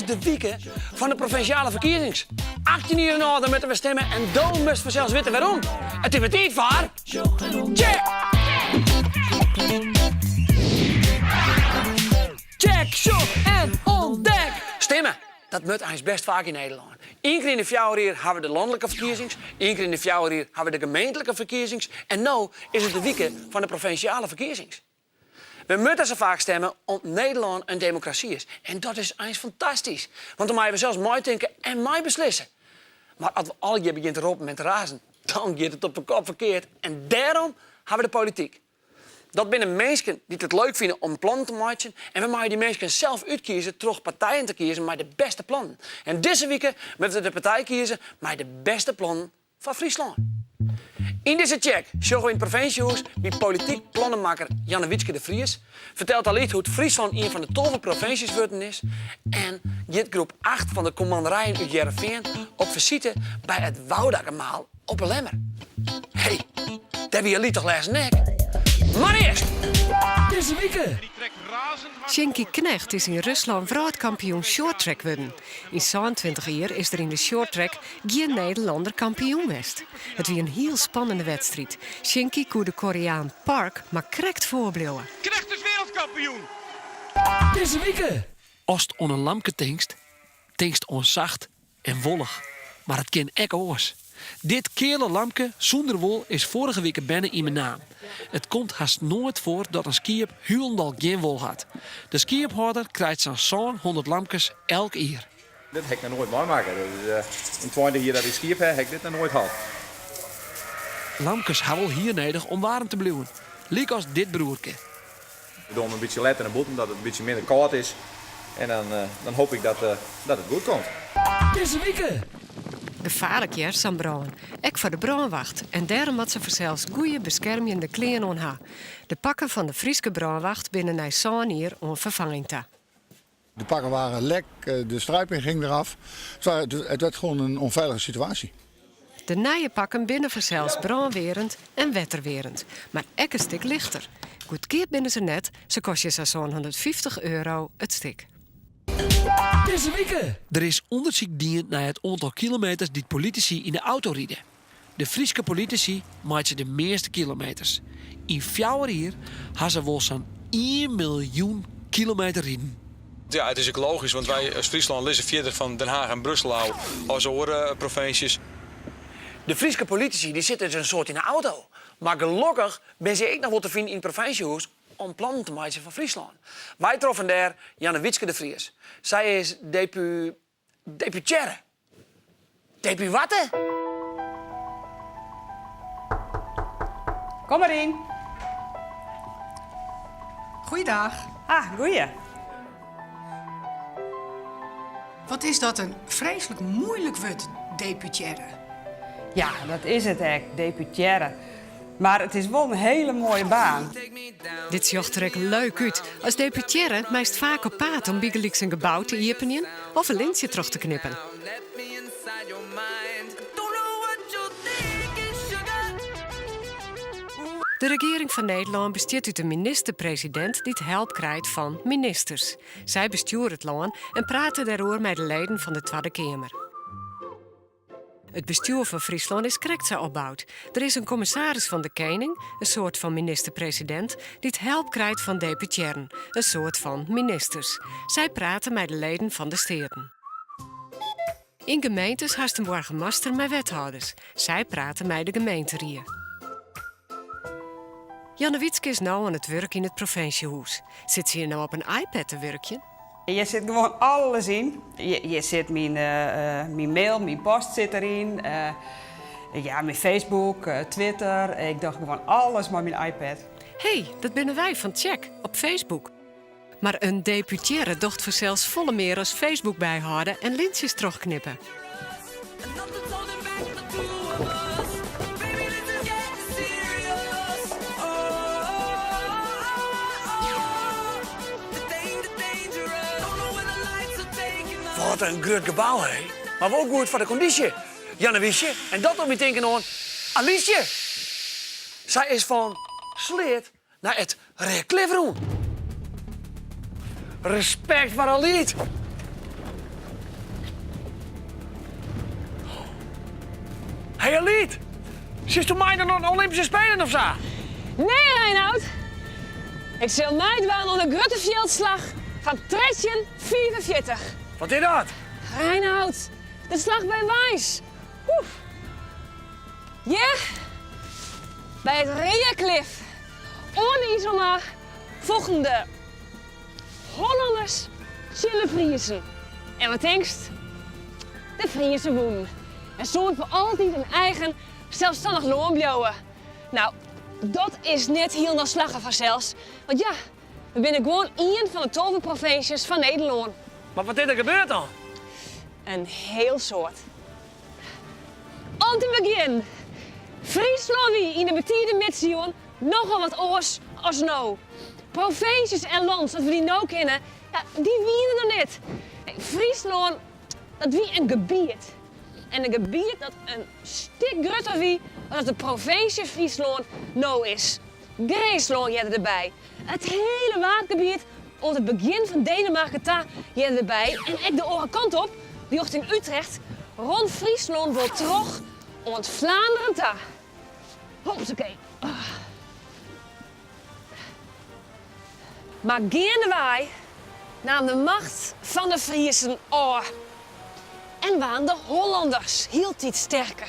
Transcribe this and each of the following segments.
is de wike fan de provinsjale ferkiezings. 18 jier en âlder moatte wer stimme en do moatst fansels witte wêrom. It is wer tiid foar Tsjek! Tsjek, sjoch en ûntdek! Stimme, dat moat eins bêst faak yn Nederlân. Ien kear yn de fjouwer jier hawwe we de lanlike ferkiezings, ien kear yn de fjouwer jier hawwe we de gemeentlike ferkiezings en no is it de wike fan de provinsjale ferkiezings. We moatte sa faak stimme om't Nederlân in demokrasy is. En dat is eins fantastysk, want dan meie we sels meitinke en meibeslisse. Mar as we allegear begjinne te roppen en te razen, dan giet it op de kop ferkeard en dêrom hawwe we de polityk. Dat binne minsken dy't it leuk fine om plannen te meitsjen en we meie dy minsken sels útkieze troch partijen te kiezen mei de bêste plannen. En dizze wike moatte we de partij kieze mei de bêste plannen foar Fryslân. Yn dizze Tsjek sjogge we yn it provinsjehûs by polityk plannemakker Jannewietske de Vries, fertelt Alyt hoe't Fryslân ien fan de 12 provinsjes wurden is en giet groep 8 fan de Kommanderijen út Hearrenfean op fisite by it Woudagemaal op 'e Lemmer. Hé, dêr wie Alyt toch lêsten ek? Mar earst! Dizze wike! Sjinkie Knegt is yn Ruslân wrâldkampioen shorttrack wurden. Yn 27 jier is der yn de shorttrack gjin Nederlanner kampioen west. It wie in hiel spannende wedstriid. Sjinkie koe de Koreaan Park mar krekt foarbliuwe. Knegt is wereldkampioen! Dizze wike! Ast oan in lamke tinkst, tinkst oan sacht en wollich. Mar it kin ek oars. Dit keale lamke sûnder wol is foarige wike berne yn Menaam. It komt hast noait foar dat in skiep hielendal gjin wol hat. De skiephâlder krijt sa'n 700 lamkes elk jier. Dit ha ik noch noait meimakke. Yn 20 jier dat ik skiep ha, ha ik dit noch noait hân. Lamkes ha wol hier nedich om waarm te bliuwen, lykas dit broerke. We dogge 'm in bytsje letter nei bûten, dat it in bytsje minder kâld is. En dan, dan hoop ik dat, dat it goed komt. Dizze wike! Gefaarlik hear, sa'n brân. Ek foar de brânwacht. En dêrom moat se fansels goeie beskermjende klean oan ha. De pakken fan de Fryske brânwacht binne nei sân jier oan ferfanging ta. De pakken waren lek, de striping ging eraf. Het werd gewoon een onveilige situatie. De nije pakken binne fansels brânwerend en wetterwerend, mar ek in stik lichter. Goedkeap binne se net, se kostje sa'n 750 euro it stik. Dizze wike! Der is ûndersyk dien nei it oantal kilometers dy't politisy yn de auto ride. De Fryske politisy meitsje de measte kilometers. Yn fjouwer jier ha se wol sa'n ien miljoen kilometer riden. Ja, it is ek logysk, want wy as Fryslân lizze fierder fan Den Haag en Brussel ôf as oare provinsjes. De Fryske politisy dy sitte dus in soad yn de auto. Mar gelokkich binne sy ek noch wol te finen yn it provinsjehûs om plannen te meitsjen foar Fryslân. Wy troffen dêr Jannewietske de Vries. Sy is depu. Deputearre. Depuwatte? Kom mar yn. Goeiedag. Ah, goeie. Wat is dat in freeslik moeilik wurd, deputearre. Ja, dat is it ek, deputearre. Mar it is wol in hiele moaie baan. Dit sjocht der ek leuk út. As deputearre meist faak op paad om bygelyks in gebou te iepenjen of in lintsje troch te knippen. De regearing fan Nederlân bestiet út in minister-presidint dy't help krijt fan ministers. Sy bestjoere it lân en prate dêroer mei de leden fan de Twadde Keamer. It bestjoer fan Fryslân is krekt sa opboud. Der is in kommissaris fan de Kening, in soart fan minister-presidint, dy't help krijt fan deputearren, in soart fan ministers. Sy prate mei de leden fan de Steaten. Yn gemeentes hast in boargemaster mei wethâlders. Sy prate mei de gemeenterie. Jannewietske is no oan it wurk yn it provinsjehûs. Sit se hjir no op in iPad te wurkjen? Hjir sit gewoan alles yn. Hjir sit myn mail, myn post sit deryn, ja, myn Facebook, Twitter. Ik doch gewoan alles mei myn iPad. Hé, dat binne wy fan Tsjek op Facebook. Mar in deputearre docht fansels folle mear as Facebook byhâlde en lintsjes trochknippe. Wat in grut gebou, hé. Mar wol goed foar de kondysje, Jannewiesje. En dat docht my tinken oan Alicia. Sy is fan Sleat nei it Reaklif rûn. Respekt foar Alyt! Hey Alyt, silsto meidwaan oan de Olympyske Spelen of sa? Nee Reinout, ik sil meidwaan oan de grutte fjildslach fan 1345. Wat is dat? Reinout, de slach by Warns. Oef. Hjir, by it Reaklif oan de Iselmar fochten de Hollanners tsjin de Friezen. En wat tinkst? De Friezen wûnen en soene foar altyd in eigen selsstannich lân bliuwe. No, dat is net hielendal slagge fansels, want ja, we binne gewoan ien fan de 12 provinsjes fan Nederlân. Mar wat is der gebeurd dan? In hiel soad. Om te begjinnen, Fryslân wie yn de betide midsiuwen nochal wat oars as no. Provinsjes en lân sa't we dy no kenne, ja, dy wiene der net. Fryslân, dat wie in gebiet. En in gebiet dat in stik grutter wie as dat de provinsje Fryslân no is. Grinslân hearde derby. It hiele Waadgebiet oant it begjin fan Denemarken ta hearde derby en ek de oare kant op, rjochting Utrecht, rûn Fryslân wol troch oant Flaanderen ta. Hopsakee. Mar geandewei naam de macht fan de Friezen ôf en waarden de Hollanders hieltyd sterker.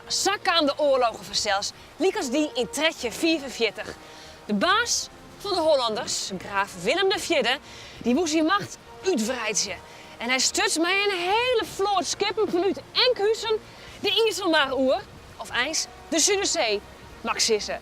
Sa kaam de oarlogen fansels, lykas dy yn 1345. De baas fan de Hollanders, graaf Willem de Fjirde, dy woe syn macht útwreidzje en hy stuts mei in hiele float skippen fanút Enkhuzen de Iselmar oer, of eins de Sudersee, moat ik sizze.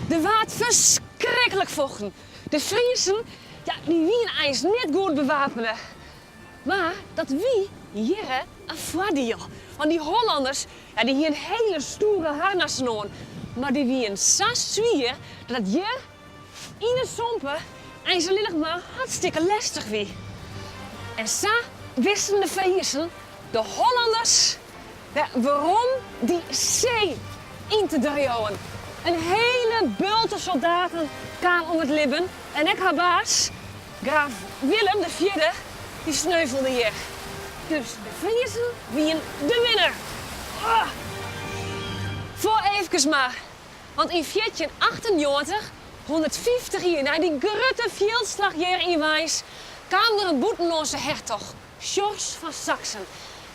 Der waard ferskriklik fochten. De Friezen, ja, dy wiene eins net goed bewapene. Mar dat wie hjirre in foardiel, want dy Hollanners, ja, dy hiene hiele stoere harnassen oan, mar dy wiene sa swier dat it hjir yn 'e sompe eins allinnich mar hartstikke lestich wie. En sa wisten de Friezen de Hollanners wer werom dy see yn te driuwen. In hiele bulte soldaten kaam om it libben en ek har baas, graaf Willem de Fjirde, dy sneuvelde hjir. Dus de Friezen wiene de winner. Foar eefkes mar, want yn 1498, 150 jier nei dy grutte fjildslach hjir yn Warns, kaam der in bûtenlânske hertoch, Sjors fan Saksen,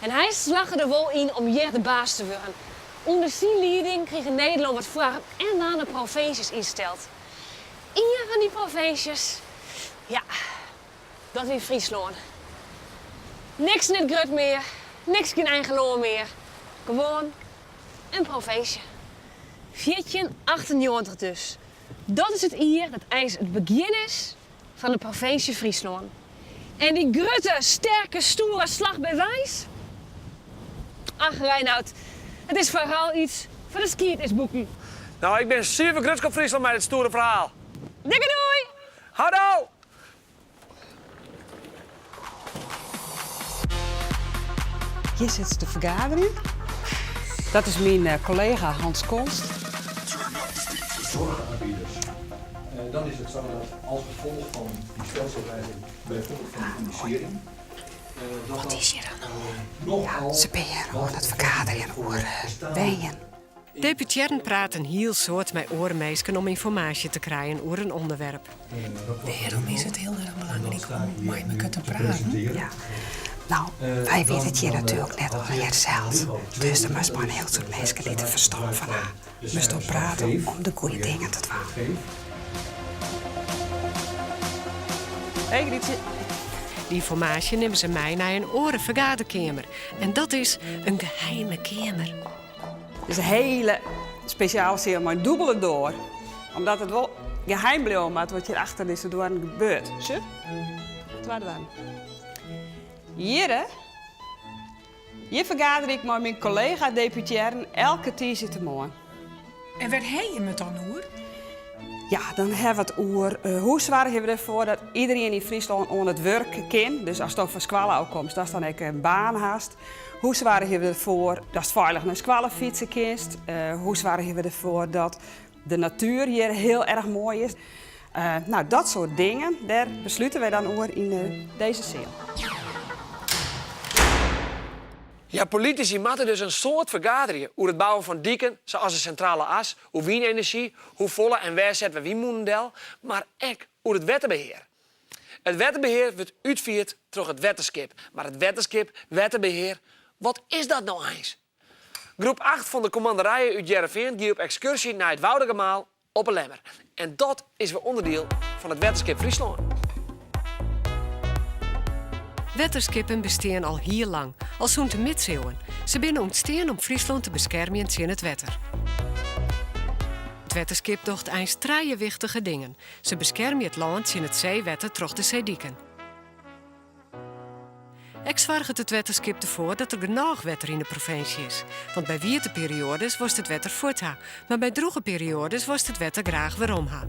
en hy slagge der wol yn om hjir de baas te wurden. Under syn lieding krige Nederlân wat foarm en waarden de provinsjes ynsteld. Ien fan dy provinsjes, ja, dat wie Fryslân. Niks net grut mear, niks gjin eigen lân mear, gewoan in provinsje. 1498 dus, dat is it jier dat eins it begjin is fan de provinsje Fryslân. En dy grutte, sterke, stoere slach by Warns? Ach Reinout, it is foaral iets foar de skiednisboeken. No, ik bin suver grutsk op Fryslân mei dit stoere ferhaal. Dikke doei! Houdoe! Hjir sit se te fergaderjen. Dat is myn kollega Hans Konst. Zorgaanbieders. Dan is het zo dat als gevolg van die stelselwijziging, bijvoorbeeld van de financiering, dat Wat is hjir oan de hân? Ja, se binne hjir oan it fergaderjen oer wenjen. Deputearren prate in hiel soad mei oare minsken om ynformaasje te krijen oer in ûnderwerp. Wêrom is it hiel erch belangryk om mei mekoar te praten? Ja, no, wy witte it hjir natuerlik net allegear sels. Dus der moatst mei in hiel soad minsken dy't der ferstân fan ha, moatsto prate om de goede dingen te dwaan. Hey Grietje. Dy ynformaasje nimme se mei nei in oare fergaderkeamer. En dat is in geheime keamer. It is in hiele spesjale seal mei in dûbele doar. Omdat it wol geheim bliuwe moat wat hjir achter dizze doarren gebeurt. Sjoch, twa doarren. Hjirre, hjir fergaderje ik mei myn kollega-deputearren elke tiisdeitemoarn. En wêr ha jim it dan oer? Ja, dan ha we it oer hoe soargje we derfoar dat iderien yn Fryslân oan it wurk kin. Dus asto fan skoalle ôfkomst, datst dan ek in baan hast. Hoe soargje we derfoar datst feilich nei skoalle fytse kinst? Hoe soargje we derfoar dat de natuer hjir hiel erch moai is? No, dat soart dingen, dêr beslute wy dan oer yn dizze seal. Ja, politisy moatte dus in soad fergaderje oer it bouwen fan diken, sa as de Sintrale As, oer wynenerzjy, hoefolle en wêr sette we wynmûnen del, mar ek oer it wetterbehear. It wetterbehear wurdt útfierd troch it Wetterskip, mar it Wetterskip, wetterbehear, wat is dat no eins? Groep acht fan de Commanderije út Hearrenfean gie op ekskursje nei it Woudagemaal op 'e Lemmer. En dat is wer ûnderdiel fan it Wetterskip Fryslân. Wetterskippen bestean al hiel lang, al sûnt de midsiuwen. Se binne ûntstean om Fryslân te beskermjen tsjin it wetter. It wetterskip docht eins trije wichtige dingen. Se beskermje it lân tsjin it seewetter troch de seediken. Ek soarget it wetterskip derfoar dat der genôch wetter yn de provinsje is. Want by wiete perioades wolst it wetter fuort ha, mar by drûge perioades wolst it wetter graach werom ha.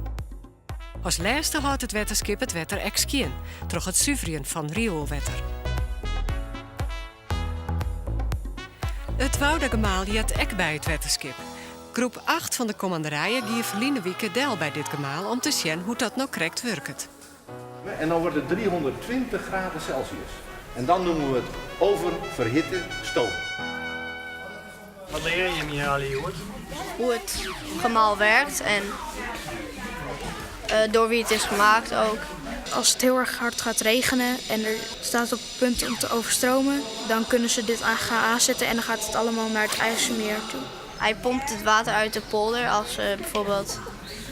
As lêste hâldt it wetterskip it wetter ek skjin, troch it suverjen fan rioelwetter. It Woudagemaal heart ek by it wetterskip. Groep acht fan de Commanderije gie ferline wike del by dit gemaal om te sjen hoe't dat no krekt wurket. En dan wordt het 320 graden Celsius. En dan noemen we het oververhitte stoom. Wat leare jim hjir allegear hjoed? Hoe het gemaal werkt en door wie het is gemaakt ook. Als het heel erg hard gaat regenen en er staat op het punt om te overstromen, dan kunnen ze dit gaan aanzetten en dan gaat het allemaal naar het IJsselmeer toe. Hij pompt het water uit de polder als er bijvoorbeeld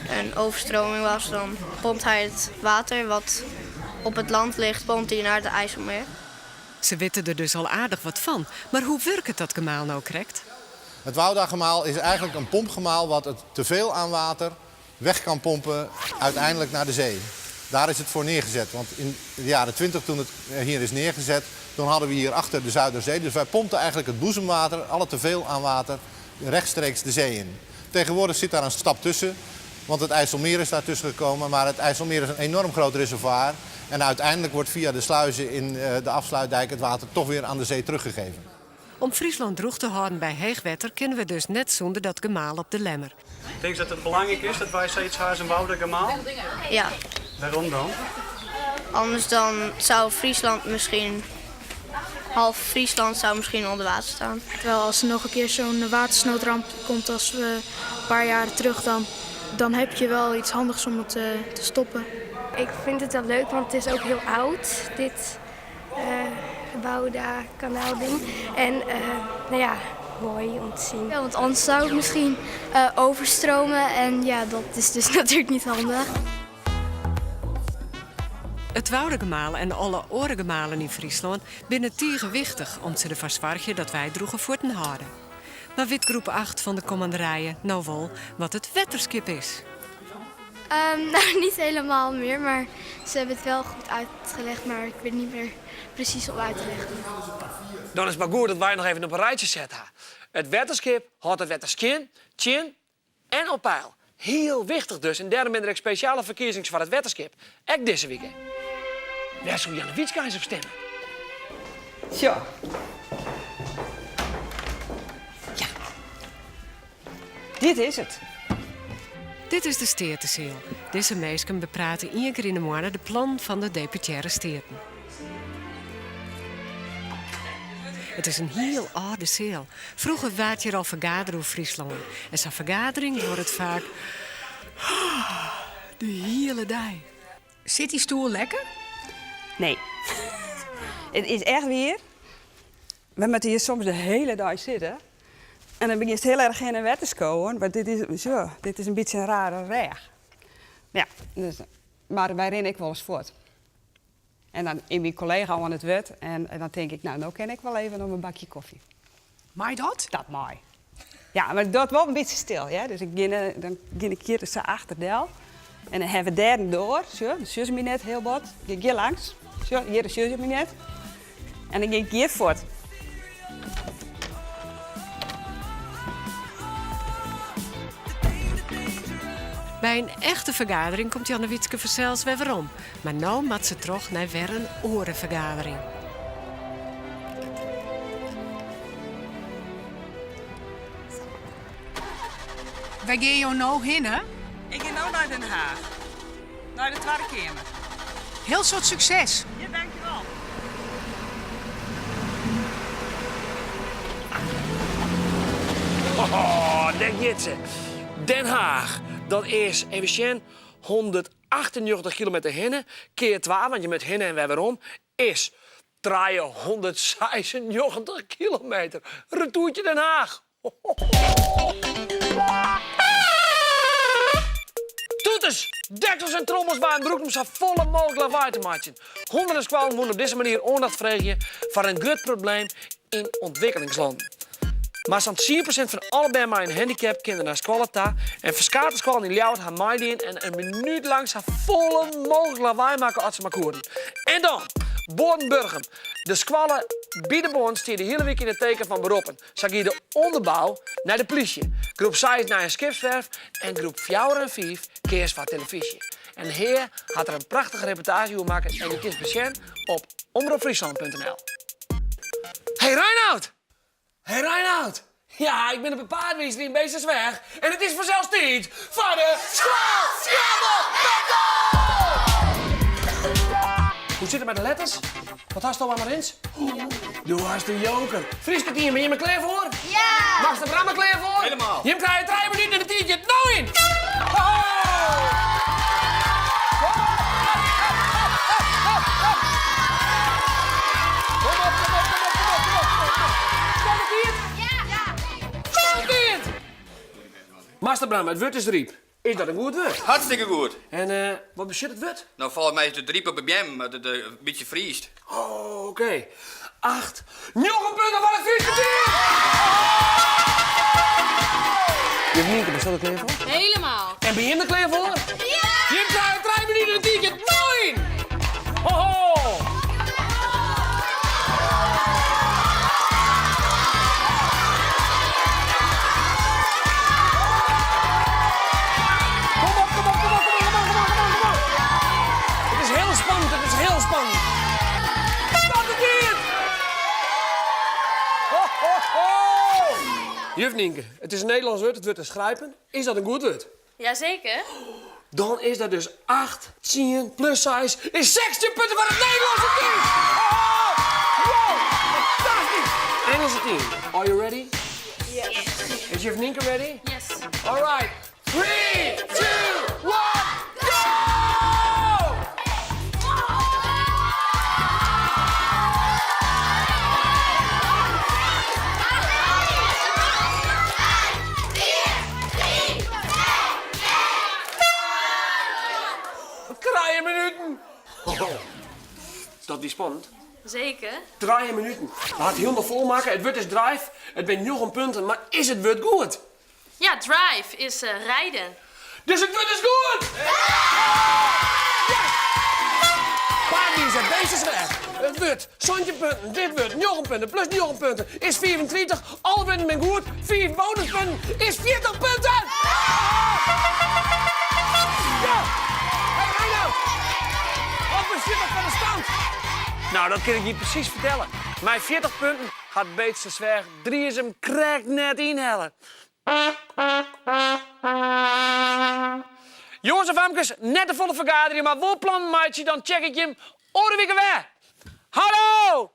een overstroming was, dan pompt hij het water wat op het land ligt, pompt hij naar het IJsselmeer. Se witte der dus al aardich wat fan, mar hoe wurket dat gemaal no krekt? Het Woudagemaal is eigenlijk een pompgemaal wat het teveel aan water weg kan pompen uiteindelijk naar de zee. Daar is het voor neergezet, want in de jaren 20 toen het hier is neergezet, toen hadden we hier achter de Zuiderzee. Dus wij pompten eigenlijk het boezemwater, alle teveel aan water, rechtstreeks de zee in. Tegenwoordig zit daar een stap tussen, want het IJsselmeer is daartussen gekomen. Maar het IJsselmeer is een enorm groot reservoir. En uiteindelijk wordt via de sluizen in eh, de afsluitdijk het water toch weer aan de zee teruggegeven. Om Fryslân drûch te hâlden by heechwetter kinne we dus net sûnder dat gemaal op de Lemmer. Tinkst dat it belangryk is dat wy sayts ha as in Woudagemaal? Ja. Wêrom dan? Anders dan zou Friesland misschien, half Friesland zou misschien onder water staan. Terwijl als er nog een keer zo'n watersnoodramp komt als we een paar jaren terug, dan, dan heb je wel iets handigs om het te, te stoppen. Ik vind het wel leuk, want het is ook heel oud, dit uh, gebouw daar, kanaalding. En uh, nou ja, mooi om te zien. Ja, want anders zou het misschien uh, overstromen en ja, dat is dus natuurlijk niet handig. It Woudagemaal en alle oare gemalen yn Fryslân binne tige wichtich om't se derfoar soargje dat wy drûge fuotten hâlde. Mar wit groep 8 fan de Commanderije no wol wat it wetterskip is? Um, nou, niet helemaal meer, maar ze hebben het wel goed uitgelegd, maar ik weet niet meer precies om uit te leggen. Dan is it mar goed dat wy noch even op in rijtsje set ha. It wetterskip hâldt it wetter skjin, tsjin en op peil. Hiel wichtich dus en dêrom binne der ek spesjale ferkiezings foar it wetterskip. Ek dizze wike. Wêr soe Jannewietske eins op stimme? Sjoch. Ja. Dit is it. Dit is de Steateseal. Dizze minsken beprate ien kear yn de moanne de plannen fan de deputearre steaten. It is in hiel âlde seal. Froeger waard hjir al fergadere oer Fryslân. En sa'n fergadering duorret faak de hiele dei. Sit dy stoel lekker? Nee. It is echt wier. We moatte hjir soms de hiele dei sitte. En dan begjinst hiel erch hinne en wer te skowen, want dit is, zo, dit is in bytsje in rare rêch. Ja, dus, mar wy rinne ek wolris fuort. En dan is myn kollega oan it wurd en dan tink ik, no, no kin ik wol even om in bakje kofje. Mei dat? Dat mei. Ja, mar dat wol in bytsje stil, hear. Dus ik gean, dan gean ik hjir sa achter del. En dan hawwe we dêr in doar, sjoch, dan sjogge se my net hiel bot. Gean ik hjir langs, sjoch, hjir sjogge se my net. En dan gean ik hjir fuort. By in echte fergadering komt Jannewietske fansels wer werom. Mar no moat se troch nei wer in oare fergadering. Wêr gean jo no hinne? Ik gean no nei Den Haach, nei de Twadde Keamer. Hiel soad sukses! Ja, dankjewol. Dêr giet se. Den Haag, dat is, even sjen, 198 kilometer hinne, kear twa, want je moat hinne en wer werom, is 396 kilometer. Retoertje Den Haag. Toeters, deksels en trommels waarden brûkt om sa folle mooglik lawaai te meitsjen. Hûnderten skoallen woene op dizze manier oandacht freegje foar in grut probleem yn ûntwikkelingslannen. Mar sa'n 10% fan alle bern mei in handicap kin der nei skoalle ta en ferskate skoallen yn Ljouwert ha meidien en in minút lang sa folle mooglik lawaai makke as se mar koenen. En dan, Boarnburgum. De skoalle by de Boarn stie de hiele wike yn it teken fan beroppen. Sa gie de ûnderbou nei de plysje, groep seis nei in skipswerf en groep fjouwer en fiif keas foar telefyzje. En Hea hat der in prachtige reportaazje oer makke en dy kinst besjen op omropfryslân.nl. Hey Reinout! Hey Reinout! Ja, ik bin op 'e paadwizer yn Beetstersweach en it is fansels tiid foar de Skoalsjabbel Battle! Hoe sit it mei de letters? Wat hasto Amarins? Do hast de joker. Fryske team, binne jimme klear foar? Ja! Master Bram der klear foar? Helemaal. Jim krije trije minuten en de tiid giet no yn! Ho! Kom op, kom op, kom op, kom op, kom op, kom op. Start de tiid? Ja! Start de tiid! Master Bram, it wurd is ryp. Is dat in goed wurd? Hartstikke goed. En eh, wat betsjut it wurd? No, folgens my is it ryp op de beammen, dat it in bytsje friest. Oh, oké. Acht, njoggen punten foar it Fryske team! Juf Nienke, bist der klear foar? Helemaal. En binne jim der klear foar? Ja! Jim krije trije minuten de tiid giet no yn! Ho, ho! Kom op, kom op, kom op, kom op, kom op, kom op, kom op, kom op. It is hiel spannend, it is hiel spannend. Start de tiid! Ho, ho, ho! Juf Nienke, it is in Nederlânsk wurd, it wurd is grijpen. Is dat in goed wurd? Jazeker. Dan is dat dus 8, 10 plus 6 is 16 punten foar it Nederlânske team! Oh, wow, fantastysk! Engelse team, are you ready? Yes. Is juf Nienke ready? Yes. All right, 3, 2, 1, go! Trije minuten! Dat wie spannend. Zeker. Trije minuten. We ha it hielendal fol makke. It wurd is drive. It binne njoggen punten, mar is it wurd goed? Ja, drive is eh, rijden. Dus it wurd is goed! Ja! Paadwizer, Beetstersweach. It wurd, 17 punten, dit wurd, njoggen punten, plus njoggen punten, is 35. Alle wurden binne goed, fiif bonuspunten, is 40 punten! Ja! Hey Reinout, wat betsjut dat foar de stand? Nou, dat kin ik je presys fertelle. Mei 40 punten hat Beetstersweach Driezum krekt net ynhelle. Jonges en famkes, net te folle fergaderje, mar wol plannen meitsje, dan check ik jim oare wike wer. Hallo!